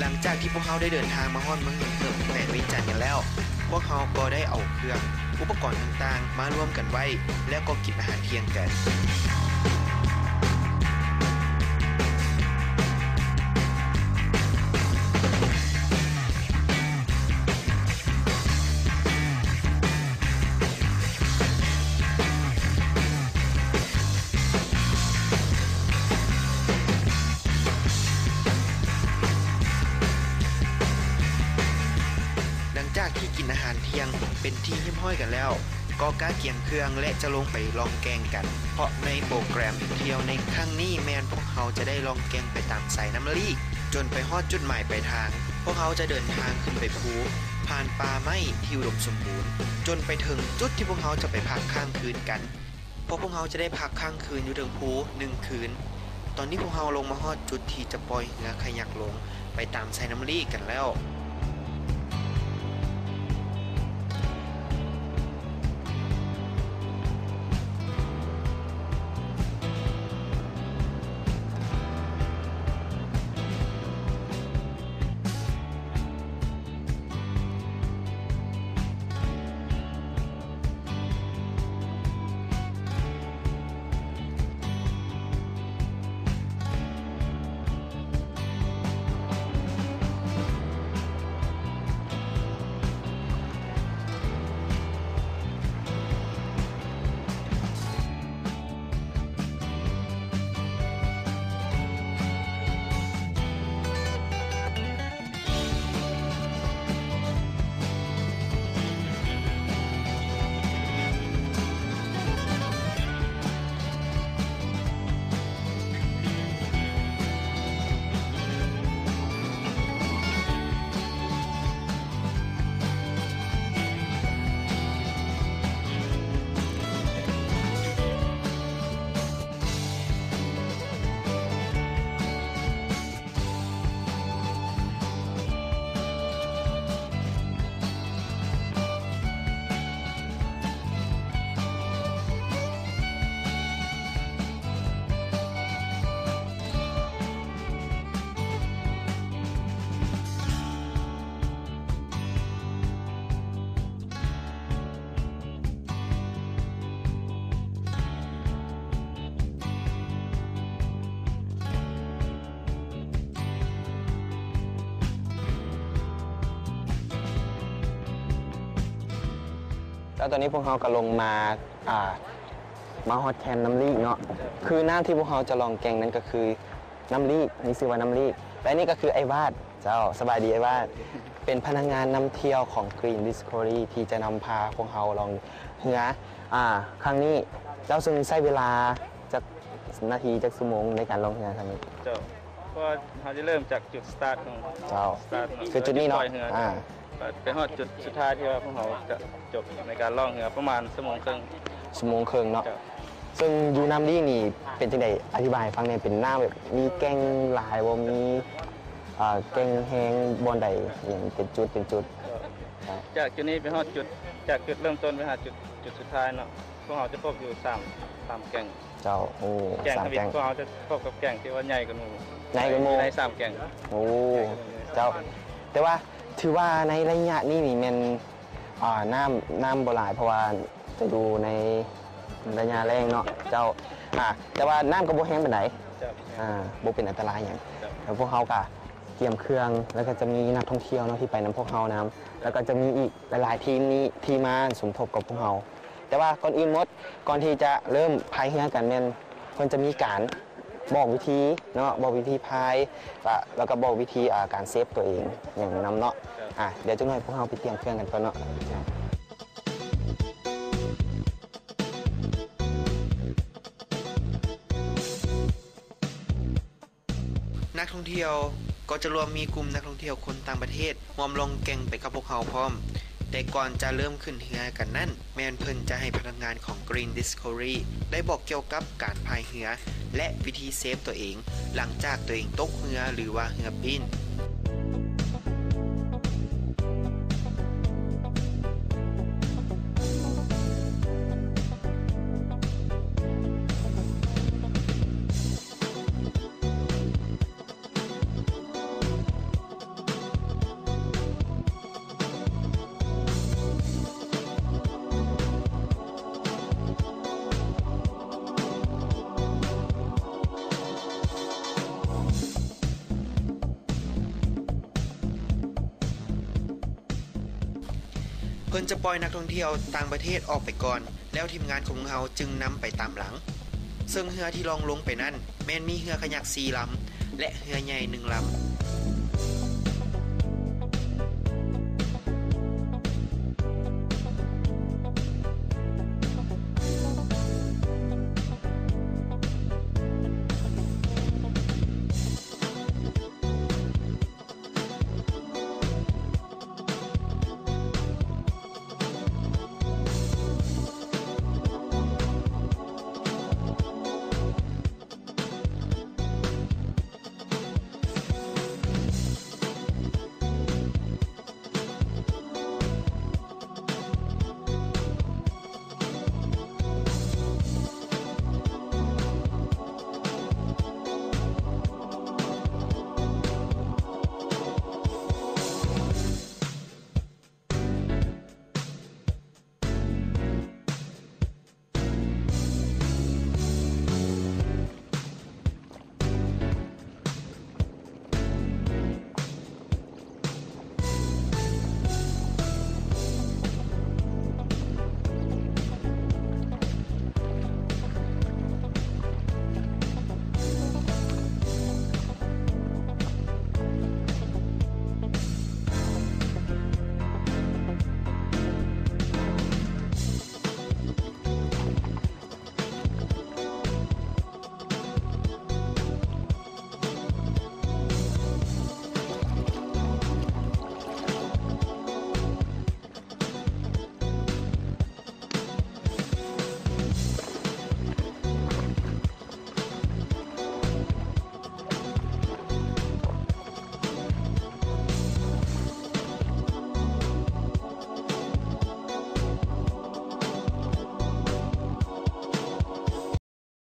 ຫຼັງຈາກທີ່ພວກເຮົາໄດ້ເດີນທາງມາຮອດເມືອງຫິນເຫິງ ແຂວງວຽງຈັນກັນແລ້ວ, ພວກເຮົາກໍໄດ້ເອົາເຄື່ອງ ອຸປະກອນຕ່າງໆ ມາລວມກັນໄວ້ ແລ້ວກໍກິນອາຫານທ່ຽງກັນ. ຫຼັງຈາກທີ່ກິນອາຫານທ່ຽງເປັນທີ່ຮຽບຮ້ອຍກັນແລ້ວ, ກໍກະກຽມເຄື່ອງ ແລະ ຈະລົງໄປລ່ອງແກ່ງກັນ, ເພາະໃນໂປຣແກຣມທ່ຽວໃນຄັ້ງນີ້ແມ່ນພວກເຮົາຈະໄດ້ລ່ອງແກ່ງໄປຕາມສາຍນ້ຳລີກ ຈົນໄປຮອດຈຸດໝາຍປາຍທາງ. ພວກເຮົາຈະເດີນທາງຂຶ້ນໄປພູ, ຜ່ານປ່າໄມ້ທີ່ອຸດົມສົມບູນ, ຈົນໄປເຖິງຈຸດທີ່ພວກເຮົາຈະໄປພັກຄ້າງຄືນກັນ. ພວກເຮົາຈະໄດ້ພັກຄ້າງຄືນຢູ່ເທິງພູໜຶ່ງຄືນ. ຕອນນີ້ພວກເຮົາລົງມາຮອດຈຸດທີ່ຈະປ່ອຍເຮືອຄາຍັກລົງໄປຕາມສາຍນ້ຳລີກກັນແລ້ວ. ແລ້ວຕອນນີ້ພວກເຮົາກໍລົງມາ ອ່າ ມາຮອດແຄມນ້ຳລີກເນາະ. ຄືນ້ຳທີ່ພວກເຮົາຈະລ່ອງແກ່ງນັ້ນກໍຄືນ້ຳລີກ, ມີຊື່ວ່ານ້ຳລີກ. ແລະນີ້ກໍຄືອ້າຍວາດ, ເຈົ້າ ສະບາຍດີອ້າຍວາດ. ເປັນພະນັກງານນຳທ່ຽວຂອງ Green Discovery ທີ່ຈະນຳພາພວກເຮົາລ່ອງເຮືອ ອ່າ ຄັ້ງນີ້. ເຈົ້າ ຊຶ່ງໃຊ້ເວລາຈັກນາທີ ຈັກຊົ່ວໂມງໃນການລ່ອງເຮືອຄັ້ງນີ້? ເຈົ້າ ເພາະວ່າເຮົາຈະເລີ່ມຈາກຈຸດສະຕາດຂອງ ເຈົ້າ ສະຕາດເນາະ ຄືຈຸດນີ້ເນາະ ແລ້ວຈະປ່ອຍເຮືອ ອ່າ ໄປຮອດຈຸດສຸດທ້າຍທີ່ວ່າພວກເຮົາຈະຈົບໃນການລ່ອງເຮືອ ປະມານຊົ່ວໂມງເຄິ່ງ. ຊົ່ວໂມງເຄິ່ງເນາະ. ເຈົ້າ ເຊິ່ງຢູ່ນ້ຳລີກນີ້ເປັນຈັ່ງໃດ? ອະທິບາຍໃຫ້ຟັງແດ່. ເປັນນ້ຳແບບມີແກ່ງຫຼາຍບໍ່? ມີ ອ່າ ແກ່ງແຮງບ່ອນໃດ? ຫຍັງເປັນຈຸດ ເປັນຈຸດ? ຈາກຈຸດນີ້ໄປຮອດຈຸດ ຈາກຈຸດເລີ່ມຕົ້ນໄປຫາຈຸດ ຈຸດສຸດທ້າຍເນາະ ພວກເຮົາຈະພົບຢູ່ສາມ ສາມແກ່ງ. ເຈົ້າ ໂອ້ ແກ່ງທຳອິດ ສາມແກ່ງ ພວກເຮົາຈະພົບກັບແກ່ງທີ່ວ່າໃຫຍ່ກວ່າໝູ່ ໃຫຍ່ກວ່າໝູ່ ໃນສາມແກ່ງ. ໂອ້ ເຈົ້າ ແຕ່ວ່າຖືວ່າໃນໄລຍະນີ້ນີ້ແມ່ນ ອ່າ ນ້ຳ ນ້ຳບໍ່ຫຼາຍ ເພາະວ່າຈະຢູ່ໃນໄລຍະແລ້ງເນາະ. ເຈົ້າ ອ່າ ແຕ່ວ່ານ້ຳກໍບໍ່ແຮງປານໃດ. ເຈົ້າ ອ່າ ບໍ່ເປັນອັນຕະລາຍຫຍັງ. ເຈົ້າ ແລ້ວພວກເຮົາກໍກຽມເຄື່ອງ ແລ້ວກໍຈະມີນັກທ່ອງທ່ຽວເນາະທີ່ໄປນຳພວກເຮົານຳ ແລ້ວກໍຈະມີອີກຫຼາຍໆທີມນີ້ທີ່ມາສົມທົບກັບພວກເຮົາ. ແຕ່ວ່າກ່ອນອື່ນໝົດ ກ່ອນທີ່ຈະເລີ່ມພາຍເຮືອກັນ ແມ່ນເພິ່ນຈະມີການບອກວິທີເນາະ ບອກວິທີພາຍ ແລ້ວກໍບອກວິທີ ອ່າ ການເຊບຕົວເອງຫຍັງນຳເນາະ. ອ່າ ດຽວຈັກໜ່ອຍພວກເຮົາໄປຕຽມເຄື່ອງກັນກ່ອນເນາະ. ນັກທ່ອງທ່ຽວກໍຈະລວມມີກຸ່ມນັກທ່ອງທ່ຽວຄົນຕ່າງປະເທດຮ່ວມລ່ອງແກ່ງໄປກັບພວກເຮົາພ້ອມ. ແຕ່ກ່ອນຈະເລີ່ມຂຶ້ນເຮືອກັນນັ້ນ ແມ່ນເພິ່ນຈະໃຫ້ພະນັກງານຂອງ Green Discovery ໄດ້ບອກກ່ຽວກັບການພາຍເຮືອ ແລະ ວິທີເຊບຕົວເອງ ຫຼັງຈາກຕົວເອງຕົກເຮືອ ຫຼືວ່າເຮືອປີ້ນ. ເ ພິ່ນຈະປ່ອຍນັກທ່ອງທ່ຽວຕ່າງປະເທດອອກໄປກ່ອນ ແລ້ວທີມງານຂອງພວກເຮົາຈຶ່ງນຳໄປຕາມຫຼັງ. ເຊິ່ງເຮືອທີ່ລ່ອງລົງໄປນັ້ນ ແມ່ນມີເຮືອຂະຍັກສີ່ລຳ ແລະ ເຮືອໃຫຍ່ໜຶ່ງລຳ.